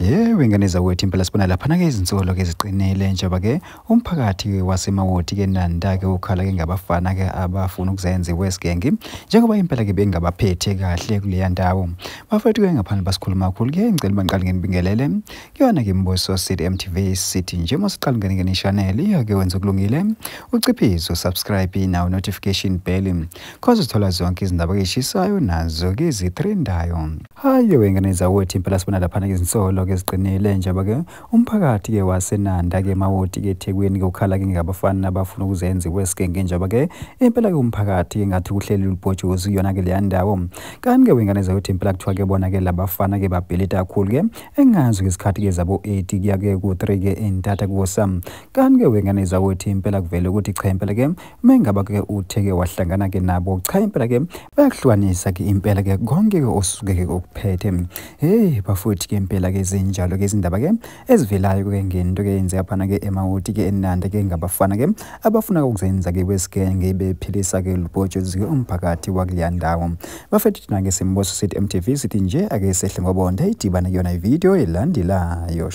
Wengane zawethu impela sibona lapha ke izinsolo ke ziqinile njengoba ke umphakathi wasemawoti ke Nanda ke ukhala ke ngabafana ke abafuna ukuzenza iWest Gang njengoba impela ke bengabaphethe kahle kuleya ndawo. Bafethu ke ngaphandle basikhuluma kakhulu ke ngicela bangiqale ngenibingelele kuyona ke imbuso City MTV City nje masiqala ngene channel yake wenza kulungile uciphizo subscribe nawo notification bell cause uthola zonke izindaba ezishisayo nazo ke izitrendayo. Hayi wengane zawethu impela sibona lapha izinsolo ke ziqinile njengoba ke umphakathi ke waseNanda ke emawoti ke eThekwini ke ukhala ke ngabafana abafuna ukuzenza iWest Gang njengoba ke impela ke umphakathi ke ngathi kuhleli ubhojozi yona ke leya ndawo. Kanti ke wengane zawethu impela kuthiwa ke bona ke labafana ke babheleta kakhulu ke engazi isikhathi ke zabo 8 kuya ke ku3 ke entata kuwosam. Kanti ke wengane zawethu impela kuvele ukuthi cha impela ke mengaba ke utheke wahlangana ke nabo cha impela ke bayakuhlukanisa ke impela ke konke ke osuke ke ukuphethe. Bafuthi ke impela ke zinjalo ke izindaba ke ezivelayo ke ngento ke yenze yaphana ke emawoti ke eNanda ke ngabafana ke abafuna ukuzenza ke iWest Gang bephilisa ke ubhojozi ke umphakathi wakuleya ndawo. Bafethu thina ke simbuso City MTV sithi nje ake sehle ngobonda idibana kuyona ivideo elandelayo.